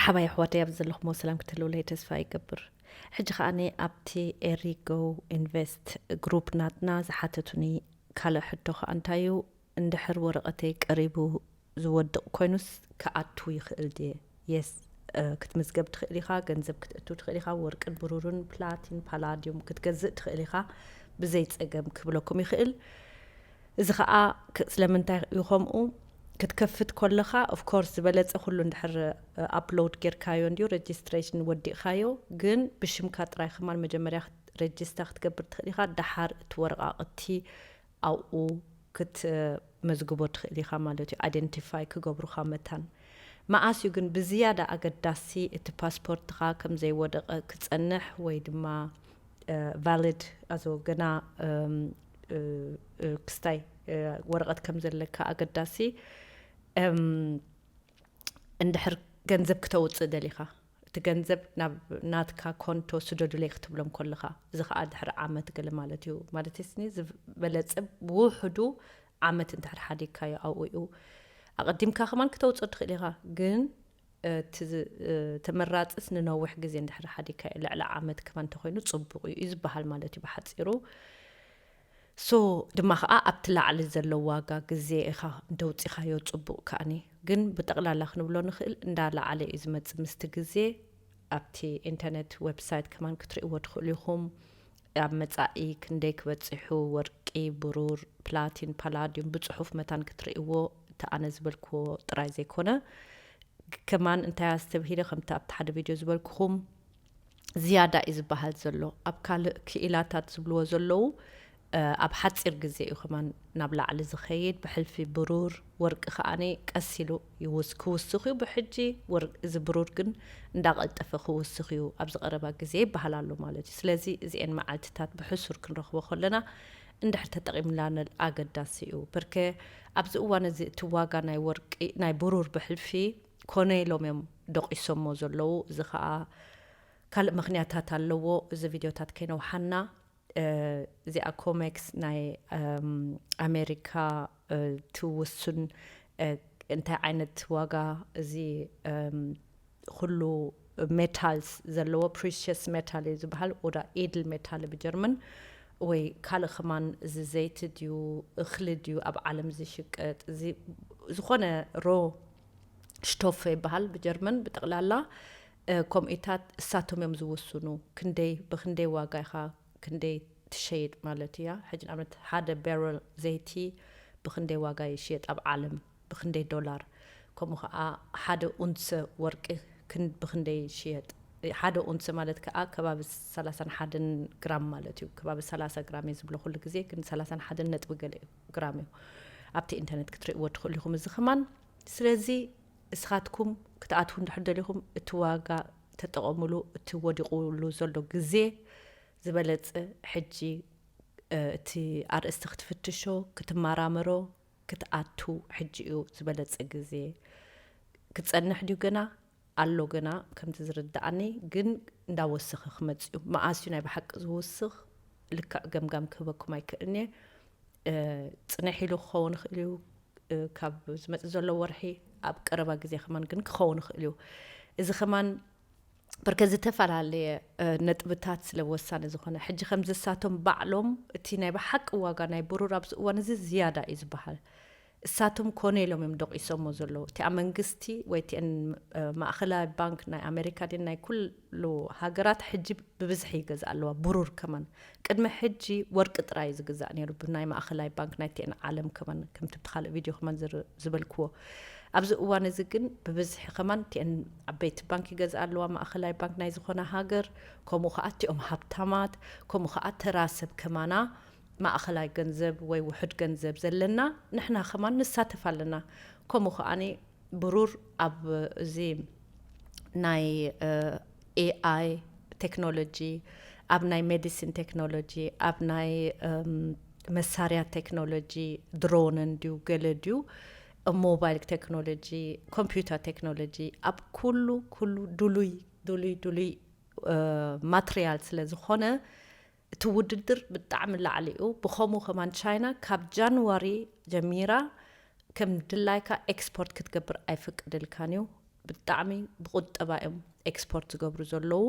ሓባይ ኣሕዋተይ ኣብ ዘለኹሞ ሰላም ክትህልውለይ ተስፋ ይገብር። ሕጂ ከኣ ኣብቲ ኤሪጎ ኢንቨስት ግሩፕ ናትና ዝሓተቱኒ ካልእ ሕቶ ከኣ እንታይ እዩ፣ እንድሕር ወረቐተይ ቀሪቡ ዝወድቕ ኮይኑስ ክኣቱ ይኽእል ድየ? የስ፣ ክትምዝገብ ትኽእል ኢኻ፣ ገንዘብ ክትእቱ ትኽእል ኢኻ፣ ወርቅን ብሩርን ፕላቲን ፓላዲዩም ክትገዝእ ትኽእል ኢኻ ብዘይ ጸገም ክብለኩም ይኽእል። እዚ ኸኣ ስለምንታይ እዩ ከምኡ? ክትከፍት ኮለኻ ኦፍኮርስ ዝበለጸ ኩሉ እንድሕር ኣፕሎድ ጌርካዮ እንድዩ ረጅስትሬሽን ወዲእኻዮ፣ ግን ብሽምካ ጥራይ ከማን መጀመርያ ረጅስታ ክትገብር ትኽእል ኢኻ። ደሓር እቲ ወረቓቕቲ ኣብኡ ክትመዝግቦ ትኽእል ኢኻ ማለት እዩ። ኣይደንቲፋይ ክገብሩኻ መታን። መኣስ እዩ ግን ብዝያዳ ኣገዳሲ እቲ ፓስፖርትኻ ከም ዘይወደቐ ክጸንሕ ወይ ድማ ቫሊድ ኣዞ ገና ክስታይ ወረቐት ከም ዘለካ ኣገዳሲ። እንድሕር ገንዘብ ክተውፅእ ደሊኻ፣ እቲ ገንዘብ ናብ ናትካ ኮንቶ ስደዱለይ ክትብሎም ከለኻ፣ እዚ ከዓ ድሕሪ ዓመት ገለ ማለት እዩ። ማለት ስኒ ዝበለፀ ውሕዱ ዓመት እንድሕር ሓዲግካዮ ኣብኡ እዩ። ኣቐዲምካ ከማን ክተውፅኦ ትኽእል ኢኻ፣ ግን ተመራፅስ ንነዊሕ ግዜ እንድሕር ሓዲግካዮ፣ ልዕሊ ዓመት ከማን እንተኮይኑ ፅቡቕ እዩ ዝበሃል ማለት እዩ ብሓፂሩ። ሶ ድማ ከዓ ኣብቲ ላዕሊ ዘሎ ዋጋ ግዜ ኢኻ እንተውፂኻዮ ፅቡቕ ከኣኒ። ግን ብጠቕላላ ክንብሎ ንኽእል እንዳ ላዕለ እዩ ዝመፅእ ምስቲ ግዜ። ኣብቲ ኢንተርኔት ዌብሳይት ከማን ክትርእይዎ ትኽእሉ ኢኹም። ኣብ መፃኢ ክንደይ ክበፅሑ፣ ወርቂ፣ ብሩር፣ ፕላቲን፣ ፓላዲዩም ብፅሑፍ መታን ክትርእይዎ፣ እቲ ኣነ ዝበልክዎ ጥራይ ዘይኮነ፣ ከማን እንታይ ኣስተብሂለ ከምቲ ኣብቲ ሓደ ቪድዮ ዝበልክኹም ዝያዳ እዩ ዝበሃል ዘሎ። ኣብ ካልእ ክኢላታት ዝብልዎ ዘለዉ ኣብ ሓፂር ግዜ እዩ ከማን ናብ ላዕሊ ዝኸይድ። ብሕልፊ ብሩር፣ ወርቂ ከኣኒ ቀስ ኢሉ ይውስ ክውስኽ እዩ። ብሕጂ እዚ ብሩር ግን እንዳቐልጠፈ ክውስኽ እዩ ኣብዚ ቀረባ ግዜ ይበሃል ኣሎ ማለት እዩ። ስለዚ እዚኤን መዓልትታት ብሕሱር ክንረኽቦ ከለና እንድሕር ተጠቒምናለን ኣገዳሲ እዩ። ብርከ ኣብዚ እዋን እዚ እቲ ዋጋ ናይ ወርቂ ናይ ብሩር ብሕልፊ ኮነ ኢሎም እዮም ደቂሶሞ ዘለዉ። እዚ ከዓ ካልእ ምኽንያታት ኣለዎ። እዚ ቪድዮታት ከይነውሓና እዚኣ ኮሜክስ ናይ ኣሜሪካ ትውሱን እንታይ ዓይነት ዋጋ እዚ ኩሉ ሜታልስ ዘለዎ ፕሪሽስ ሜታል እዩ ዝበሃል፣ ወዳ ኢድል ሜታል ብጀርመን ወይ ካልእ ከማን እዚ ዘይቲ ድዩ እኽሊ ድዩ ኣብ ዓለም ዝሽቀጥ፣ ዝኾነ ሮ ሽቶፍ ይበሃል ብጀርመን ብጠቕላላ። ከምኡታት እሳቶም እዮም ዝውስኑ፣ ክንደይ ብክንደይ ዋጋ ኢኻ ክንደይ ትሸይጥ ማለት እያ። ሕጂ ንኣብነት ሓደ ቤረል ዘይቲ ብክንደይ ዋጋ ይሽየጥ ኣብ ዓለም፣ ብክንደይ ዶላር፣ ከምኡ ከዓ ሓደ ኡንሰ ወርቂ ብክንደይ ይሽየጥ። ሓደ ኡንሰ ማለት ከዓ ከባቢ ሰላሳን ሓደን ግራም ማለት እዩ። ከባቢ ሰላሳ ግራም እየ ዝብሎ ኩሉ ግዜ፣ ግን ሰላሳን ሓደን ነጥቢ ገለ እዩ ግራም እዩ። ኣብቲ ኢንተርኔት ክትርእይዎ ትኽእሉ ኢኹም እዚ ከማን። ስለዚ እስኻትኩም ክትኣትዉ እንድሕር ደሊኹም እቲ ዋጋ ተጠቐሙሉ። እቲ ወዲቑሉ ዘሎ ግዜ ዝበለጸ ሕጂ እቲ ኣርእስቲ ክትፍትሾ፣ ክትመራመሮ፣ ክትኣቱ ሕጂ እዩ ዝበለጸ ግዜ። ክጸንሕ ድዩ ገና? ኣሎ ገና ከምቲ ዝርድኣኒ፣ ግን እንዳወሰኸ ክመጽእ እዩ። መኣስ እዩ ናይ ብሓቂ ዝውስኽ? ልክዕ ገምጋም ክህበኩም ኣይክእልን እየ። ጽንሕ ኢሉ ክኸውን ይኽእል እዩ፣ ካብ ዝመጽእ ዘሎ ወርሒ ኣብ ቀረባ ግዜ ከማን ግን ክኸውን ይኽእል እዩ። እዚ ከማን ብርከ ዝተፈላለየ ነጥብታት ስለ ወሳኒ ዝኾነ፣ ሕጂ ከም ዝሳቶም ባዕሎም እቲ ናይ ብሓቂ ዋጋ ናይ ብሩር ኣብዚ እዋን እዚ ዝያዳ እዩ ዝበሃል። እሳቶም ኮነ ኢሎም እዮም ደቂሶሞ ዘለዉ። እቲኣ መንግስቲ ወይ እቲአን ማእኸላይ ባንክ ናይ ኣሜሪካ ድን ናይ ኩሉ ሃገራት ሕጂ ብብዝሒ ይገዝኣ ኣለዋ። ብሩር ከማን ቅድሚ ሕጂ ወርቂ ጥራይ እዩ ዝግዛእ ነይሩ ብናይ ማእኸላይ ባንክ ናይ ቲኤን ዓለም ከማን ከምቲ ብካልእ ቪድዮ ከማን ዝበልክዎ። ኣብዚ እዋን እዚ ግን ብብዝሒ ከማን ቲኤን ዓበይቲ ባንክ ይገዝኣ ኣለዋ፣ ማእኸላይ ባንክ ናይ ዝኾነ ሃገር፣ ከምኡ ከዓ እቲኦም ሃብታማት፣ ከምኡ ከዓ ተራ ሰብ ከማና ማእኸላይ ገንዘብ ወይ ውሑድ ገንዘብ ዘለና ንሕና ከማን ንሳተፍ ኣለና። ከምኡ ከዓኒ ብሩር ኣብ እዚ ናይ ኤኣይ ቴክኖሎጂ፣ ኣብ ናይ ሜዲሲን ቴክኖሎጂ፣ ኣብ ናይ መሳርያ ቴክኖሎጂ፣ ድሮን እንድዩ ገለ ድዩ፣ ሞባይል ቴክኖሎጂ፣ ኮምፒውተር ቴክኖሎጂ፣ ኣብ ኩሉ ኩሉ ድሉይ ድሉይ ድሉይ ማትሪያል ስለ ዝኾነ እቲ ውድድር ብጣዕሚ ላዕሊ እዩ። ብኸምኡ ከማን ቻይና ካብ ጃንዋሪ ጀሚራ ከም ድላይካ ኤክስፖርት ክትገብር ኣይፍቅድልካን እዩ። ብጣዕሚ ብቁጠባ እዮም ኤክስፖርት ዝገብሩ ዘለዉ።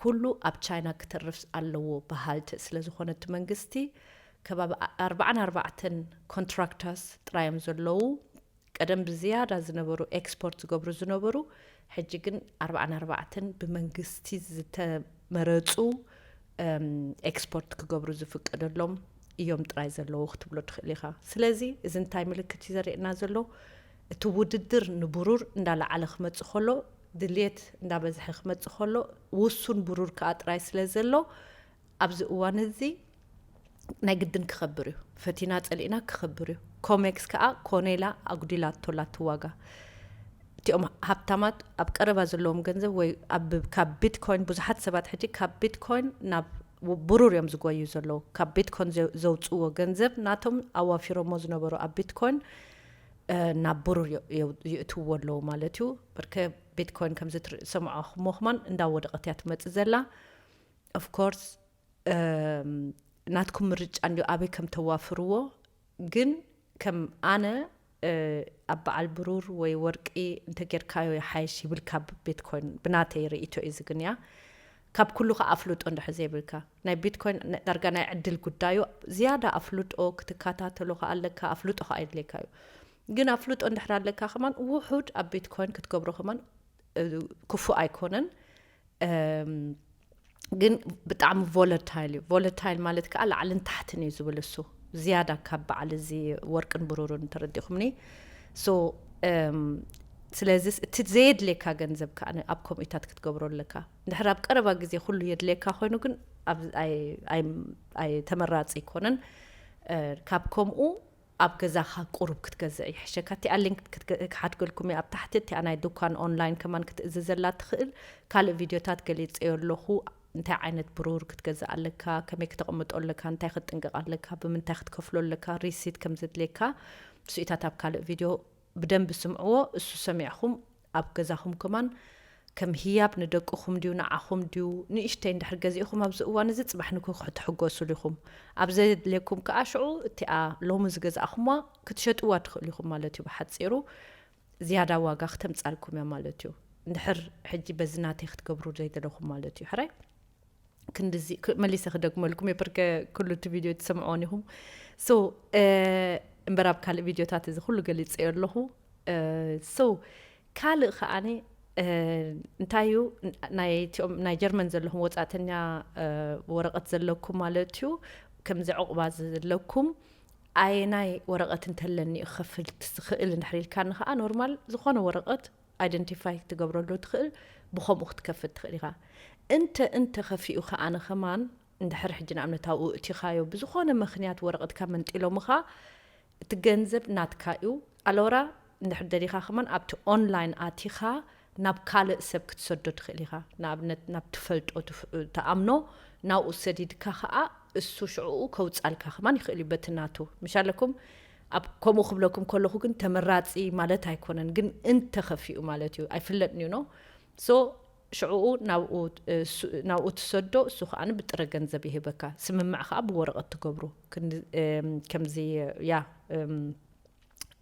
ኩሉ ኣብ ቻይና ክተርፍ ኣለዎ በሃልቲ ስለ ዝኾነ እቲ መንግስቲ፣ ከባቢ ኣርባዓን ኣርባዕተን ኮንትራክተርስ ጥራይ እዮም ዘለዉ። ቀደም ብዝያዳ ዝነበሩ ኤክስፖርት ዝገብሩ ዝነበሩ፣ ሕጂ ግን ኣርባዓን ኣርባዕተን ብመንግስቲ ዝተመረፁ ኤክስፖርት ክገብሩ ዝፍቀደሎም እዮም ጥራይ ዘለዉ ክትብሎ ትኽእል ኢኻ። ስለዚ እዚ እንታይ ምልክት እዩ ዘርእየና ዘሎ? እቲ ውድድር ንብሩር እንዳለዓለ ክመፅእ ከሎ፣ ድልየት እንዳበዝሐ ክመፅእ ከሎ፣ ውሱን ብሩር ከዓ ጥራይ ስለ ዘሎ ኣብዚ እዋን እዚ ናይ ግድን ክኸብር እዩ። ፈቲና ጸሊእና ክኸብር እዩ። ኮሜክስ ከዓ ኮነ ኢላ ኣጉዲላቶ ኣላ እቲ ዋጋ። እቲኦም ሃብታማት ኣብ ቀረባ ዘለዎም ገንዘብ ወይ ኣብ ካብ ቢትኮይን፣ ብዙሓት ሰባት ሕጂ ካብ ቢትኮይን ናብ ብሩር እዮም ዝጎዩ ዘለዉ። ካብ ቢትኮይን ዘ- ዘውፅእዎ ገንዘብ ናቶም ኣዋፊሮሞ ዝነበሩ ኣብ ቢትኮይን እ፣ ናብ ብሩር የ- የው- ይእትውዎ ኣለዉ ማለት እዩ። በርከ ቢትኮይን ከምዚ ትሰምዖ ክሞ ክማን እንዳወደቐት እያ ትመፅእ ዘላ። ኦፍኮርስ ናትኩም ምርጫ እንዲዩ ኣበይ ከም ተዋፍርዎ። ግን ከም ኣነ እ፣ ኣብ በዓል ብሩር ወይ ወርቂ እንተጌርካዮ ይሓይሽ ይብል ካብ ቢትኮይን ብናተይ ርእይቶ እዩ ዝግንያ። ካብ ኩሉ ከዓ ኣፍልጦ እንድሕር ዘይብልካ፣ ናይ ቢትኮይን ነ- ዳርጋ ናይ ዕድል ጉዳዩ። ዝያዳ ኣፍልጦ ክትከታተሎ ከዓ ኣለካ፣ ኣፍልጦ ከዓ የድልየካ እዩ። ግን ኣፍልጦ እንድሕር ኣለካ ከማን ውሑድ ኣብ ቢትኮይን ክትገብሮ ከማን እ፣ ክፉእ ኣይኮነን። እም፣ ግን ብጣዕሚ ቮለታይል እዩ። ቮለታይል ማለት ከዓ ላዕልን ታሕትን እዩ ዝብል እሱ። ዝያዳ ካብ በዓል እዚ ወርቅን ብሩርን ተረዲኹምኒ። ሶ እም፣ ስለዚ እቲ ዘየድልየካ ገንዘብ ከዓ ኣብ ከምኡታት ክትገብሮ ኣለካ። እንድሕር ኣብ ቀረባ ግዜ ኩሉ የድልየካ ኮይኑ ግን ኣብ- ኣይ- ኣይ- ኣይ- ተመራፂ ኣይኮነን። እ፣ ካብ ከምኡ ኣብ ገዛኻ ቁሩብ ክትገዝእ ይሕሸካ። እቲኣ ሊንክ ክትገ- ክሓድገልኩም እየ ኣብ ታሕቲ፣ እቲኣ ናይ ዱኳን ኦንላይን ከማን ክትእዝዘላ ትኽእል። ካልእ ቪድዮታት ገሊፀዮ ኣለኹ። እንታይ ዓይነት ብሩር ክትገዝእ ኣለካ፣ ከመይ ክተቕምጦ ኣለካ፣ እንታይ ክትጥንቀቕ ኣለካ፣ ብምንታይ ክትከፍሎ ኣለካ፣ ሪሲት ከም ዘድልየካ፣ ስኢታት ኣብ ካልእ ቪድዮ ብደንቢ ስምዕዎ። እሱ ሰሚዕኹም ኣብ ገዛኹም ከማን ከም ህያብ ንደቅኹም ድዩ ንዓኹም ድዩ ንእሽተይ እንድሕር ገዚእኹም ኣብዚ እዋን እዚ ፅባሕ ንግሆ ክትሕጎሱሉ ኢኹም። ኣብ ዘድልየኩም ከዓ ሽዑ እቲኣ ሎሚ ዝገዛእኹማ ክትሸጥዋ ትኽእሉ ኢኹም ማለት እዩ። ብሓፂሩ ዝያዳ ዋጋ ክተምፃልኩም እያ ማለት እዩ። እንድሕር ሕጂ በዚ ናተይ ክትገብሩ ዘይደለኹም ማለት እዩ። ሕራይ ክንድዚ ክ- መሊሰ ክደግመልኩም እየ፣ ፐርከ ኩሉ እቲ ቪድዮ ትሰምዕዎን ኢኹም። ሶ እምበር ኣብ ካልእ ቪድዮታት እዚ ኩሉ ገሊፀዮ ኣለኹ። ሶ ካልእ ከዓኒ እንታይ እዩ፣ ናይ ጀርመን ዘለኹም ወፃእተኛ ወረቐት ዘለኩም ማለት እዩ፣ ከምዚ ዕቑባ ዘለኩም ኣየናይ ወረቐት እንተለኒ እዩ ክኸፍል ዝኽእል እንድሕር ኢልካኒ ከዓ ኖርማል ዝኾነ ወረቐት ኣይደንቲፋይ ክትገብረሉ ትኽእል። ብኸምኡ ክትከፍት ትኽእል ኢኻ። እንተ እንተ ከፊኡ ከዓነ ከማን እንድሕር ሕጂ ንኣብነት ኣብኡ እቲኻዮ ብዝኾነ ምኽንያት ወረቐትካ መንጢሎምኻ እቲ ገንዘብ ናትካ እዩ። ኣሎራ እንድሕር ደሊኻ ከማን ኣብቲ ኦንላይን ኣቲኻ ናብ ካልእ ሰብ ክትሰዶ ትኽእል ኢኻ። ንኣብነት ናብ ትፈልጦ ትፍ- ትኣምኖ ናብኡ ሰዲድካ ከዓ እሱ ሽዕኡ ከውፃልካ ከማን ይኽእል እዩ በቲ ናቱ ምሽ ኣለኩም። ኣብ ከምኡ ክብለኩም ከለኹ ግን ተመራፂ ማለት ኣይኮነን፣ ግን እንተኸፊኡ ማለት እዩ። ኣይፍለጥን እዩ ኖ ሶ ሽዕኡ ናብኡ ትሰዶ፣ እሱ ከዓ ብጥረ ገንዘብ ይህበካ። ስምምዕ ከዓ ብወረቐት ትገብሩ። ከምዚ ያ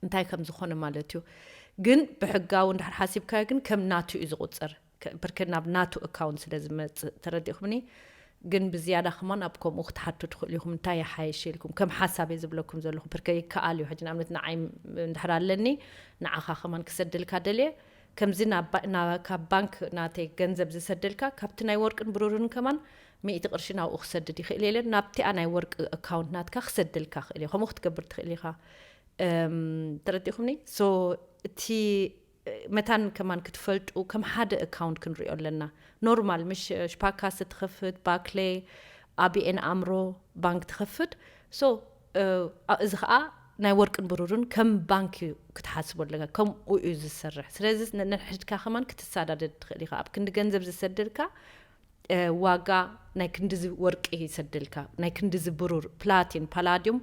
እንታይ ከም ዝኾነ ማለት እዩ። ግን ብሕጋዊ እንድሕር ሓሲብካዮ ግን ከም ናቱ እዩ ዝቑፀር። ብርክ ናብ ናቱ ኣካውንት ስለ ዝመፅእ ተረዲእኩምኒ። ግን ብዝያዳ ከማን ኣብ ከምኡ ክትሓቱ ትኽእሉ ኢኹም። እንታይ ይሓይሽ ኢልኩም ከም ሓሳብ እየ ዝብለኩም ዘለኹ። ብርከ ይከኣል እዩ። ሕጂ ንኣብነት ንዓይ እንድሕር ኣለኒ ንዓኻ ከማን ክሰድልካ ደልየ ከምዚ ካብ ባንክ ናተይ ገንዘብ ዝሰደልካ ካብቲ ናይ ወርቅን ብሩርን ከማን ሚእቲ ቅርሺ ናብኡ ክሰድድ ይኽእል የለን። ናብቲኣ ናይ ወርቂ ኣካውንት ናትካ ክሰደልካ ክእል እዩ። ከምኡ ክትገብር ትኽእል ኢኻ። ተረዲኹምኒ? ሶ እቲ መታን ከማን ክትፈልጡ ከም ሓደ ኣካውንት ክንሪኦ ኣለና። ኖርማል ምሽ ሽፓካስ ትኸፍት ባክሌ ኣቢኤን ኣምሮ ባንክ ትኸፍት። ሶ እዚ ከዓ ናይ ወርቅን ብሩርን ከም ባንክ እዩ ክትሓስቦ ኣለካ። ከምኡ እዩ ዝሰርሕ። ስለዚ ነንሕድካ ከማን ክትሳዳደድ ትኽእል ኢኻ። ኣብ ክንዲ ገንዘብ ዝሰደድካ ዋጋ ናይ ክንድዚ ወርቂ ይሰደልካ፣ ናይ ክንድዚ ብሩር፣ ፕላቲን፣ ፓላዲዩም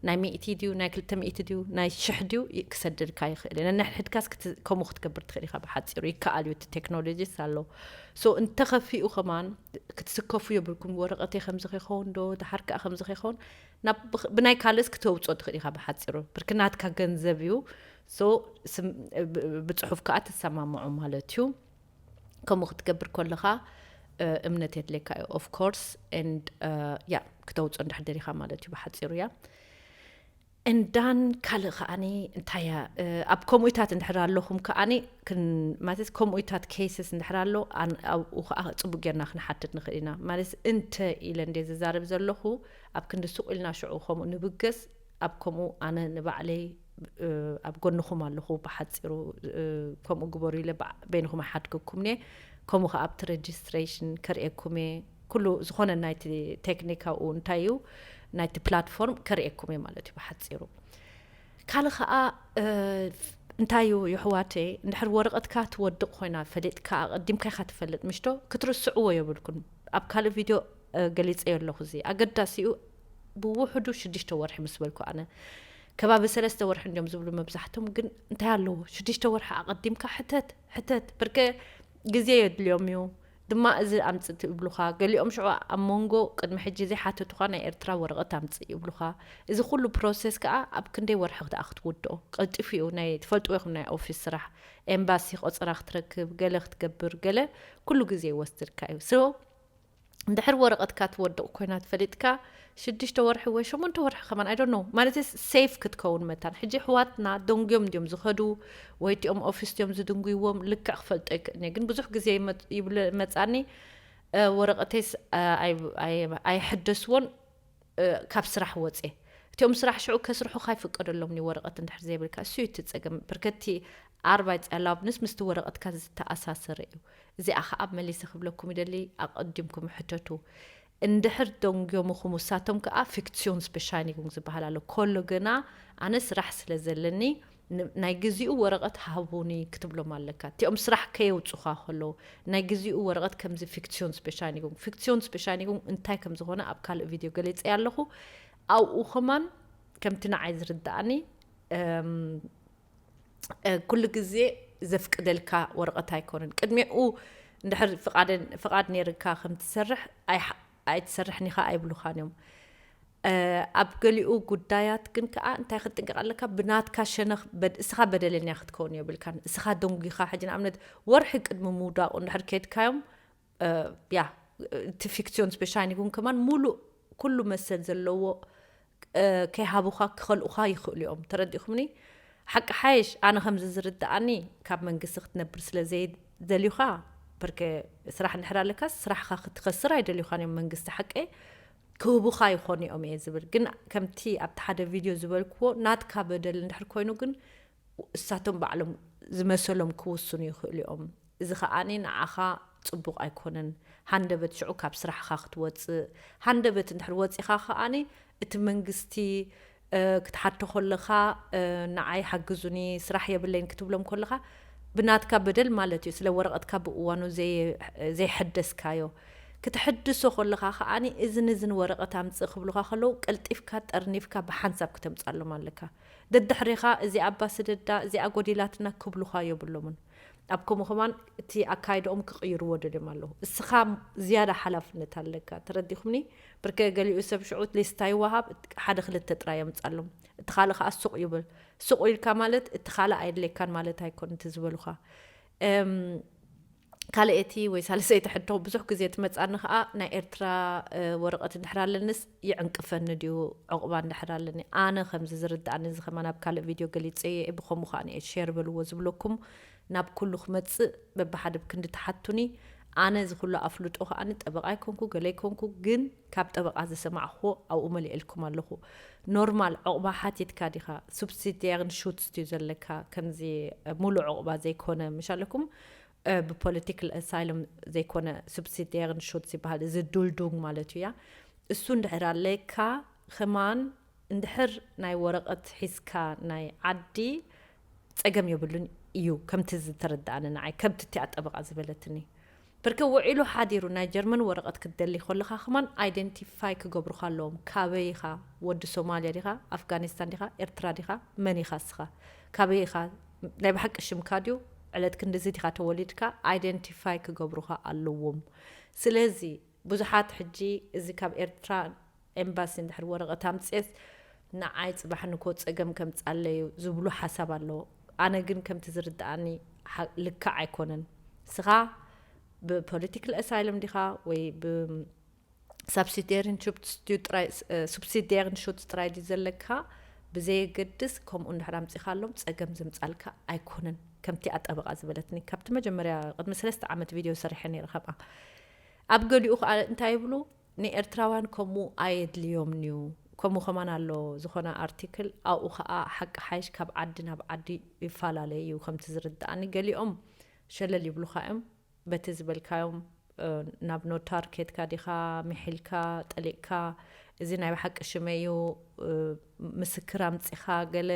ናይ ሚእቲ ድዩ፣ ናይ ክልተ ሚእቲ ድዩ፣ ናይ ሽሕ ድዩ ይ- ክሰደድካ ይኽእል እዩ። ነንሕድሕድካስ ክት- ከምኡ ክትገብር ትኽእል ኢኻ። ብሓፂሩ ይከኣል እዩ፣ እቲ ቴክኖሎጂስ ኣሎ። ሶ እንተኸፊኡ ከማን ክትስከፉ የብልኩም። ወረቐተይ ከምዚ ከይኸውን ዶ፣ ድሓር ከኣ ከምዚ ከይኸውን፣ ናብ ብኽ- ብናይ ካልእስ ክተውፅኦ ትኽእል ኢኻ። ብሓፂሩ ብርክ ናትካ ገንዘብ እዩ። ሶ ስም- ብ- ብፅሑፍ ከኣ ትሰማምዑ ማለት እዩ። ከምኡ ክትገብር ከለኻ እምነት የድልየካ እዩ። Of course and ያ ክተውፅኦ እንድሕር ደሊኻ ማለት እዩ። ብሓፂሩ ያ እንዳን ካልእ ከዓኒ እንታይ እያ ኣብ ከምኡታት እንድሕር ኣለኹም ከዓኒ ማለት ከምኡታት cases እንድሕር ኣሎ ኣብኡ ከዓ ፅቡቅ ጌርና ክንሓትት ንኽእል ኢና። ማለት እንተ ኢለ እንደ ዝዛረብ ዘለኹ ኣብ ክንዲ ሱቕ ኢልና ሽዑ ከምኡ ንብገስ ኣብ ከምኡ ኣነ ንባዕለይ ኣብ ጎንኹም ኣለኹ። ብሓፂሩ ከምኡ ግበሩ ኢለ በይንኹም ኣይሓድገኩም እየ። ከምኡ ከዓ ኣብቲ registration ከርእየኩም እየ። ኩሉ ዝኾነ ናይቲ ቴክኒካዊ እንታይ እዩ ናይቲ platform ከርእየኩም እየ ማለት እዩ ብሓፂሩ። ካልእ ከዓ እንታይ እዩ የሕዋተይ፣ እንድሕር ወረቐትካ ትወድቕ ኮይና ፈሊጥካ ኣቐዲምካ ኢኻ ትፈልጥ ምሽቶ ክትርስዕዎ የብልኩን። ኣብ ካልእ ቪድዮ ገሊፀዮ ኣለኹ። እዚ ኣገዳሲኡ ብውሕዱ ሽዱሽተ ወርሒ ምስ በልኩ ኣነ ከባቢ ሰለስተ ወርሒ እንዲዮም ዝብሉ መብዛሕቶም። ግን እንታይ ኣለዎ ሽዱሽተ ወርሒ ኣቐዲምካ ሕተት ሕተት ብርከ ግዜ የድልዮም እዩ ድማ እዚ ኣምፅእ ይብሉኻ። ገሊኦም ሽዑ ኣብ መንጎ ቅድሚ ሕጂ ዘይሓተቱኻ ናይ ኤርትራ ወረቐት ኣምፅእ ይብሉኻ። እዚ ኩሉ process ከዓ ኣብ ክንደይ ወርሒ ክትኣ ክትውድኦ ቀልጢፉ እዩ። ናይ ትፈልጥዎ ኢኹም ናይ ኦፊስ ስራሕ ኤምባሲ ቆፀራ ክትረክብ ገለ ክትገብር ገለ ኩሉ ግዜ ይወስድካ እዩ። So እንድሕር ወረቐትካ ትወድቕ ኮይና ትፈሊጥካ ሽዱሽተ ወርሒ ወይ ሸሞንተ ወርሒ ከማን I don't know ማለት safe ክትከውን መታን። ሕጂ ኣሕዋትና ደንጉዮም እንዲዮም ዝኸዱ ወይ እቲኦም ኦፊስ እዮም ዝድንጉይዎም ልክዕ ክፈልጦ ይክእል እየ። ግን ብዙሕ ግዜ ይመፃኒ ወረቐተይስ ኣይሕደስዎን ካብ ስራሕ ወፅየ። እቲኦም ስራሕ ሽዑ ከስርሑኻ ይፍቀደሎም ኒ ወረቐት እንድሕር ዘይብልካ እሱ እዩ እቲ ፀገም። ብርከቲ ኣርባይ ፀላብንስ ምስቲ ወረቐትካ ዝተኣሳሰረ እዩ። እዚኣ ከዓ መሊሰ ክብለኩም ይደሊ ኣቐዲምኩም ሕተቱ። እንድሕር ደንጉዮምኹም ውሳቶም ከዓ ፊክሲዮን ስፔሻይኒጉን ዝበሃል ኣሎ። ኮሎ ግና ኣነ ስራሕ ስለ ዘለኒ ናይ ግዚኡ ወረቐት ሃቡኒ ክትብሎም ኣለካ። እቲኦም ስራሕ ከየውፁኻ ከለዉ ናይ ግዚኡ ወረቐት ከምዚ ፊክሲዮን ስፔሻይኒጉን ፊክሲዮን ስፔሻይኒጉን እንታይ ከም ዝኾነ ኣብ ካልእ ቪድዮ ገሊፀ ኣለኹ። ኣብኡ ከማን ከምቲ ንዓይ ዝርዳእኒ ኩሉ ግዜ ዘፍቅደልካ ወረቐት ኣይኮነን። ቅድሚኡ እንድሕር ፍቓድ ነርካ ከምትሰርሕ ኣይትሰርሕን ኢኻ ኣይብሉኻን እዮም። ኣብ ገሊኡ ጉዳያት ግን ከዓ እንታይ ክትጥንቀቕ ኣለካ? ብናትካ ሸነኽ እስኻ በደለኛ ክትከውን የብልካን። እስኻ ደንጒኻ ሕጂ ንኣብነት ወርሒ ቅድሚ ምውዳቑ እንድሕር ከድካዮም ያ እቲ ፊክሲዮን ስፔሻይኒጉን ከማን ሙሉእ ኩሉ መሰል ዘለዎ ከይሃቡኻ ክኸልኡኻ ይኽእሉ እዮም። ተረዲእኹምኒ? ሓቂ ሓይሽ ኣነ ከምዚ ዝርድኣኒ ካብ መንግስቲ ክትነብር ስለ ዘይደልዩኻ ብርከ ስራሕ እንድሕር ኣለካስ ስራሕኻ ክትኸስር ኣይደልዩኻን እዮም መንግስቲ ሓቂ ክህቡኻ ይኾኑ እዮም እየ ዝብል። ግን ከምቲ ኣብቲ ሓደ ቪድዮ ዝበልክዎ ናትካ በደል እንድሕር ኮይኑ ግን እሳቶም ባዕሎም ዝመሰሎም ክውስኑ ይኽእሉ እዮም። እዚ ከዓኒ ንዓኻ ፅቡቕ ኣይኮነን። ሃንደበት ሽዑ ካብ ስራሕኻ ክትወፅእ ሃንደበት እንድሕር ወፂኻ ከዓኒ እቲ መንግስቲ ክትሓቶ ከለኻ ንዓይ ሓግዙኒ ስራሕ የብለይን ክትብሎም ከለኻ ብናትካ በደል ማለት እዩ። ስለ ወረቐትካ ብእዋኑ ዘይሐደስካዮ ክትሕድሶ ከለኻ ከዓኒ እዝን እዝን ወረቐት ኣምፅእ ክብሉኻ ከለዉ ቀልጢፍካ ጠርኒፍካ ብሓንሳብ ክተምፃሎም ኣለካ። ደድሕሪኻ እዚኣ ኣባ ስደዳ እዚኣ ጎዲላትና ክብሉኻ የብሎምን። ኣብ ከምኡ ከማን እቲ ኣካይድኦም ክቕይርዎ ደልዮም ኣለዉ። እስኻ ዝያዳ ሓላፍነት ኣለካ። ተረዲኹምኒ? ብርከ ገሊኡ ሰብ ሽዑ ሊስታ ይወሃብ ሓደ ክልተ ጥራይ የምጻሎም። እቲ ካልእ ከዓ ሱቕ ይብል። ሱቕ ኢልካ ማለት እቲ ካልእ ኣየድልየካን ማለት ኣይኮን እቲ ዝበሉኻ። ካልኣይቲ ወይ ሳልሰይቲ ሕቶ ብዙሕ ግዜ ትመጻኒ ከኣ ናይ ኤርትራ ወረቐት እንድሕር ኣለንስ ይዕንቅፈኒ ድዩ ዕቑባ እንድሕር ኣለኒ? ኣነ ከምዚ ዝርድኣኒ እዚ ከማን ኣብ ካልእ ቪድዮ ገሊጸ እየ። ብኸምኡ ከኣ ንኤ ሼር በልዎ ዝብለኩም ናብ ኩሉ ክመጽእ በብሓደ ብክንዲ ትሓቱኒ። ኣነ እዚ ኩሉ ኣፍልጦ ከኣ ጠበቓ ኣይኮንኩ ገለ ኣይኮንኩ፣ ግን ካብ ጠበቓ ዝሰማዕኽዎ ኣብኡ መሊኤልኩም ኣለኹ። ኖርማል ዕቑባ ሓቲትካ ዲኻ? ሱብሲድያርን ሹትስ ድዩ ዘለካ? ከምዚ ሙሉእ ዕቑባ ዘይኮነ ምሽ ኣለኩም ብፖለቲካል ኣሳይሎም ዘይኮነ ሱብሲድያርን ሹትስ ይበሃል፣ እዚ ዱልዱንግ ማለት እዩ። እያ እሱ እንድሕር ኣለካ ከማን እንድሕር ናይ ወረቐት ሒዝካ ናይ ዓዲ ጸገም የብሉን እዩ። ከምቲ ዝተረዳእኒ ንዓይ ከምቲ እቲኣ ጠበቓ ዝበለትኒ ብርከ ውዒሉ ሓዲሩ ናይ ጀርመን ወረቐት ክትደሊ ከለኻ ከማን ኣይደንቲፋይ ክገብሩኻ ኣለዎም። ካበይ ኢኻ? ወዲ ሶማልያ ዲኻ? ኣፍጋኒስታን ዲኻ? ኤርትራ ዲኻ? መን ኢኻ እስኻ? ካበይ ኢኻ? ናይ ብሓቂ ሽምካ ድዩ? ዕለት ክንድዚ ዲኻ ተወሊድካ? ኣይደንቲፋይ ክገብሩኻ ኣለዎም። ስለዚ ብዙሓት ሕጂ እዚ ካብ ኤርትራ ኤምባሲ እንድሕር ወረቐት ኣምፅኤስ ንዓይ ፅባሕ ንኮ ፀገም ከምፃለዩ ዝብሉ ሓሳብ ኣለዎ። ኣነ ግን ከምቲ ዝርድኣኒ ልክዕ ኣይኮነን። ስኻ ብፖለቲካል ኣሳይለም ዲኻ ወይ ብሳብሲዲየርን ሹት ጥራይ ሱብሲዲየርን ሹት ጥራይ ድዩ ዘለካ? ብዘየገድስ ከምኡ እንድሕር ኣምፂኻ ኣሎም ፀገም ዘምፃልካ ኣይኮነን። ከምቲ ኣጠበቃ ዝበለትኒ ካብቲ መጀመርያ ቅድሚ ሰለስተ ዓመት ቪድዮ ሰሪሐ ነይረ ከምኣ። ኣብ ገሊኡ ከዓ እንታይ ይብሉ? ንኤርትራውያን ከምኡ ኣየድልዮምንዩ። ከምኡ ከማን ኣሎ ዝኾነ ኣርቲክል ኣብኡ ከዓ ሓቂ ሓይሽ ካብ ዓዲ ናብ ዓዲ ይፈላለ እዩ ከምቲ ዝርድኣኒ። ገሊኦም ሸለል ይብሉኻ እዮም በቲ ዝበልካዮም። ናብ ኖታር ኬድካ ዲኻ ምሒልካ ጠሊቕካ እዚ ናይ ብሓቂ ሽመዩ ምስክር ኣምፂኻ ገለ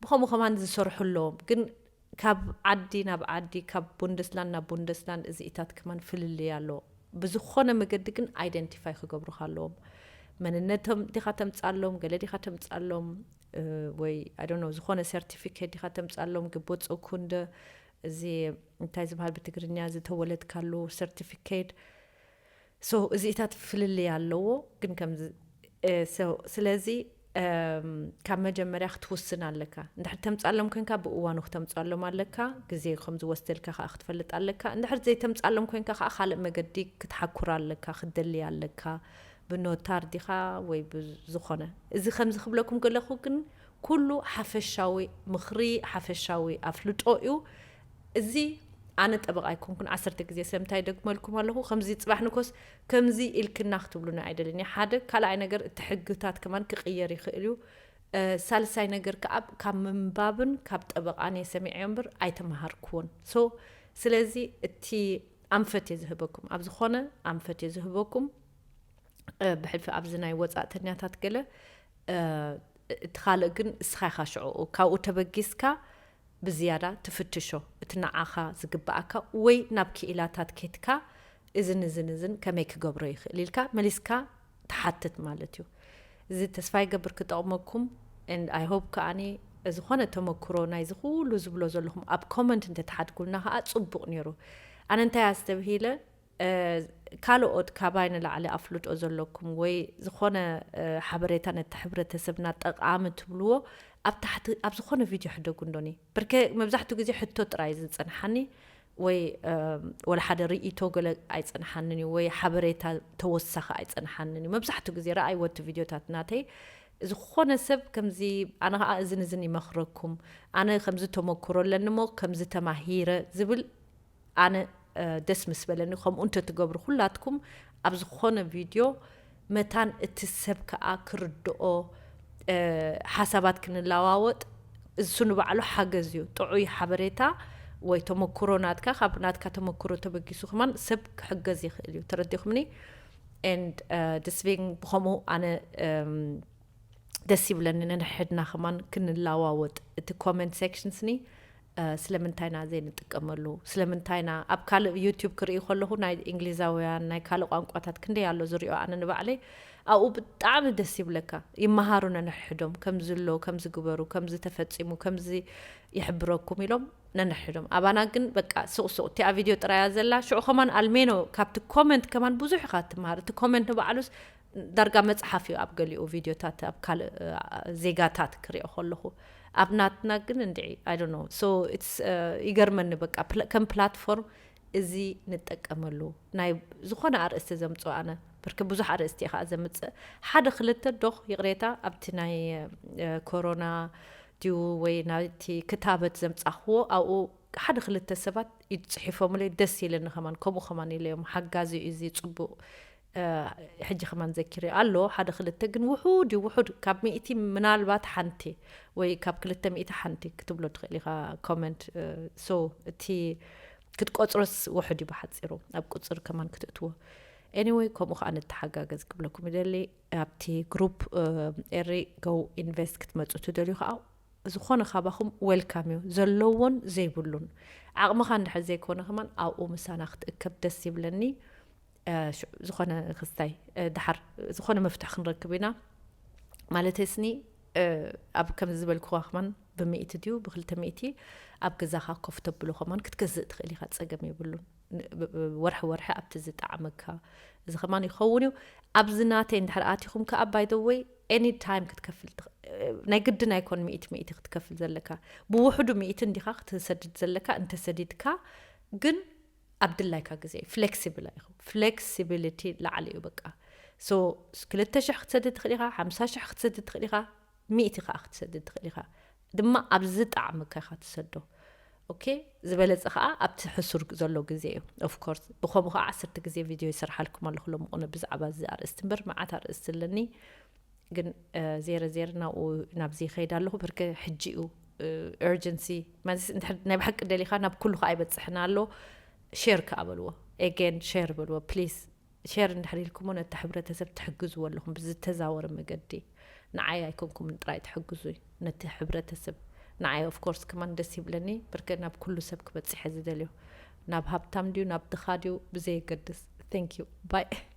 ብኸምኡ ከማን ዝሰርሑ ኣለዎም። ግን ካብ ዓዲ ናብ ዓዲ ካብ ቡንደስላንድ ናብ ቡንደስላንድ እዚኢታት ከማን ፍልልይ ኣለዎ። ብዝኾነ መገዲ ግን ኣይደንቲፋይ ክገብሩኻ ኣለዎም። መንነቶም ዲኻ ተምፃሎም፣ ገለ ዲኻ ተምፃሎም ወይ ኣይ ዶንት ኖ ዝኾነ ሰርቲፊኬት ዲኻ ተምፃሎም። ግቦ ፀኩንደ እዚ እንታይ ዝበሃል ብትግርኛ ዝተወለድካሉ ሰርቲፊኬት። ሶ እዚኢታት ፍልልይ ኣለዎ። ግን ከምዚ ስለዚ ካብ መጀመርያ ክትውስን ኣለካ። እንድሕር ተምፃሎም ኮንካ ብእዋኑ ክተምፃሎም ኣለካ። ግዜ ከም ዝወስደልካ ከዓ ክትፈልጥ ኣለካ። እንድሕር ዘይተምፃሎም ኮንካ ከዓ ካልእ መገዲ ክትሓኩር ኣለካ፣ ክትደሊ ኣለካ። ብኖታር ዲኻ ወይ ብዝኾነ። እዚ ከምዚ ክብለኩም ገለኹ ግን ኩሉ ሓፈሻዊ ምኽሪ፣ ሓፈሻዊ ኣፍልጦ እዩ። እዚ ኣነ ጠበቃ ኣይኮንኩን ዓሰርተ ግዜ ስለምታይ ደግመልኩም ኣለኹ። ከምዚ ፅባሕ ንኮስ ከምዚ ኢልክና ክትብሉና ኣይደልን። ሓደ ካልኣይ ነገር እቲ ሕግታት ከማን ክቅየር ይኽእል እዩ። ሳልሳይ ነገር ከዓ ካብ ምንባብን ካብ ጠበቃን እየ ሰሚዐዮ እምበር ኣይተመሃርክዎን። ሶ ስለዚ እቲ ኣንፈት እየ ዝህበኩም፣ ኣብ ዝኾነ ኣንፈት እየ ዝህበኩም። ብሕልፊ ኣብዚ ናይ ወፃእተኛታት ገለ እቲ ካልእ ግን እስኻ ኢኻ ሽዕኡ ካብኡ ተበጊስካ ብዝያዳ ትፍትሾ እቲ ንዓኻ ዝግብኣካ ወይ ናብ ክኢላታት ኬትካ እዝን እዝን እዝን ከመይ ክገብሮ ይኽእል ኢልካ መሊስካ ትሓትት ማለት እዩ። እዚ ተስፋ ይገብር ክጠቕመኩም። And I hope ከኣኒ ዝኾነ ተመክሮ ናይዚ ኩሉ ዝብሎ ዘለኹም ኣብ ኮመንት እንተትሓድጉልና ከዓ ፅቡቕ ነይሩ። ኣነ እንታይ ኣስተብሂለ ካልኦት ካባይ ንላዕሊ ኣፍልጦ ዘለኩም ወይ ዝኾነ ሓበሬታ ነቲ ሕብረተሰብና ጠቃሚ ትብልዎ ኣብ ታሕቲ ኣብ ዝኾነ ቪድዮ ሕደጉ እንዶኒ። ብርከ መብዛሕትኡ ግዜ ሕቶ ጥራይ ዝፀንሓኒ ወይ ወላ ሓደ ርእይቶ ገለ ኣይፀንሓንን እዩ ወይ ሓበሬታ ተወሳኺ ኣይፀንሓንን እዩ። መብዛሕትኡ ግዜ ረኣይዎ እቲ ቪድዮታት ናተይ ዝኾነ ሰብ ከምዚ ኣነ ከዓ እዝን እዝን ይመኽረኩም፣ ኣነ ከምዚ ተመክሮ ኣለኒ እሞ ከምዚ ተማሂረ ዝብል ኣነ ደስ ምስ በለኒ። ከምኡ እንተትገብሩ ኩላትኩም ኣብ ዝኾነ ቪድዮ መታን እቲ ሰብ ከዓ ክርድኦ ሓሳባት ክንለዋወጥ እሱ ንባዕሉ ሓገዝ እዩ። ጥዑይ ሓበሬታ ወይ ተመክሮ ናትካ ካብ ናትካ ተመክሮ ተበጊሱ ከማን ሰብ ክሕገዝ ይኽእል እዩ። ተረዲኹምኒ? And ደስቤን ብኸምኡ ኣነ ደስ ይብለኒ ነንሕድና ከማን ክንለዋወጥ። እቲ ኮመንት ሴክሽን ስኒ ስለምንታይና ዘይንጥቀመሉ? ስለምንታይና ኣብ ካልእ ዩቲዩብ ክርኢ ከለኹ ናይ እንግሊዛውያን ናይ ካልእ ቋንቋታት ክንደይ ኣሎ ዝሪኦ ኣነ ንባዕለይ ኣብኡ ብጣዕሚ ደስ ይብለካ። ይመሃሩ ነንሕዶም ከምዚ ኣሎ ከምዚ ግበሩ ከምዚ ተፈፂሙ ከምዚ ይሕብረኩም ኢሎም ነንሕዶም። ኣባና ግን በቃ ሱቕ ሱቕ እቲኣ ቪድዮ ጥራያ ዘላ ሽዑ ከማን ኣልሜኖ ካብቲ ኮመንት ከማን ብዙሕ ኢኻ ትመሃር። እቲ ኮመንት ንባዕሉስ ዳርጋ መፅሓፍ እዩ ኣብ ገሊኡ ቪድዮታት ኣብ ካልእ ዜጋታት ክሪኦ ከለኹ። ኣብ ናትና ግን እንድዒ I don't know so it's ይገርመኒ በቃ ከም ፕላትፎርም እዚ ንጠቀመሉ ናይ ዝኾነ ኣርእስቲ ዘምፅኦ ኣነ ብርክ ብዙሕ ኣርእስቲ እየ ከዓ ዘምፅእ ሓደ ክልተ ዶኽ ይቕሬታ ኣብቲ ናይ ኮሮና ድዩ ወይ ናይቲ ክታበት ዘምፃኽዎ ኣብኡ ሓደ ክልተ ሰባት ይፅሒፎምለይ ደስ ኢለኒ ከማን ከምኡ ከማን ኢለዮም ሓጋዚ እዩ እዚ ፅቡቅ ሕጂ ከማን ዘኪረ ኣሎ ሓደ ክልተ ግን ውሑድ እዩ ውሑድ ካብ ሚእቲ ምናልባት ሓንቲ ወይ ካብ ክልተ ሚእቲ ሓንቲ ክትብሎ ትኽእል ኢኻ ኮመንት ሶ እቲ ክትቆፅሮስ ውሑድ እዩ ብሓፂሩ ኣብ ቁፅር ከማን ክትእትዎ anyway ከምኡ ከዓ ንተሓጋገዝ ክብለኩም ይደሊ ኣብቲ ግሩፕ ኤሪ go invest ክትመፁ ትደልዩ ከዓ ዝኾነ ካባኹም welcome እዩ፣ ዘለዎን ዘይብሉን። ዓቕምኻ እንድሕር ዘይኮነ ከማን ኣብኡ ምሳና ክትእከብ ደስ ይብለኒ። ዝኾነ ክስታይ ድሓር ዝኾነ መፍትሒ ክንረክብ ኢና። ማለት ስኒ ኣብ ከምዚ ዝበልክዋ ከማን ብምእቲ ድዩ ብክልተ ሚእቲ ኣብ ገዛኻ ኮፍ ተብሎ ከማን ክትገዝእ ትኽእል ኢኻ፣ ጸገም የብሉን። ወርሒ ወርሒ ኣብቲ ዝጠዓመካ እዚ ከማን ይኸውን እዩ። ኣብዚ ናተይ እንድሕር ኣቲኹም ከኣ by the way any time ክትከፍል ናይ ግድን ኣይኮን ሚእቲ ሚእቲ ክትከፍል ዘለካ። ብውሕዱ ሚእቲ እንዲኻ ክትሰድድ ዘለካ፣ እንተሰዲድካ ግን ኣብ ድላይካ ግዜ flexible ኢኹ። Flexibility ላዕሊ እዩ በቃ። So ክልተ ሽሕ ክትሰድድ ትኽእል ኢኻ፣ ሓምሳ ሽሕ ክትሰድድ ትኽእል ኢኻ፣ ሚእቲ ከዓ ክትሰድድ ትኽእል ኢኻ። ድማ ኣብ ዝጠዓመካ ኢኻ ትሰዶ። ኦኬ፣ ዝበለጸ ከዓ ኣብቲ ሕሱር ዘሎ ግዜ እዩ። Of course ብኸምኡ ከዓ ዓሰርተ ግዜ ቪድዮ ይሰርሓልኩም ኣለኹ ሎሚ ቁነ ብዛዕባ እዚ ኣርእስቲ እምበር መዓት ኣርእስቲ ኣለኒ። ግን ዜረ ዜር ናብኡ ናብዚ ይኸይድ ኣለኹ። ብርክ ሕጂ እዩ urgency ማለት ናይ ብሓቂ ደሊኻ ናብ ኩሉ ከዓ ይበፅሕና ኣሎ። ሼር ከዓ በልዎ፣ again ሼር በልዎ please። ሼር እንድሕር ኢልኩሞ ነቲ ሕብረተሰብ ትሕግዝዎ ኣለኹም ብዝተዛወረ መገዲ። ንዓይ ኣይኮንኩምን ጥራይ ትሕግዙ፣ ነቲ ሕብረተሰብ። ንዓይ of course ከማን ደስ ይብለኒ ብርክ ናብ ኩሉ ሰብ ክበፅሐ ዝደልዮ፣ ናብ ሃብታም ድዩ ናብ ድኻ ድዩ ብዘየገድስ። Thank you bye።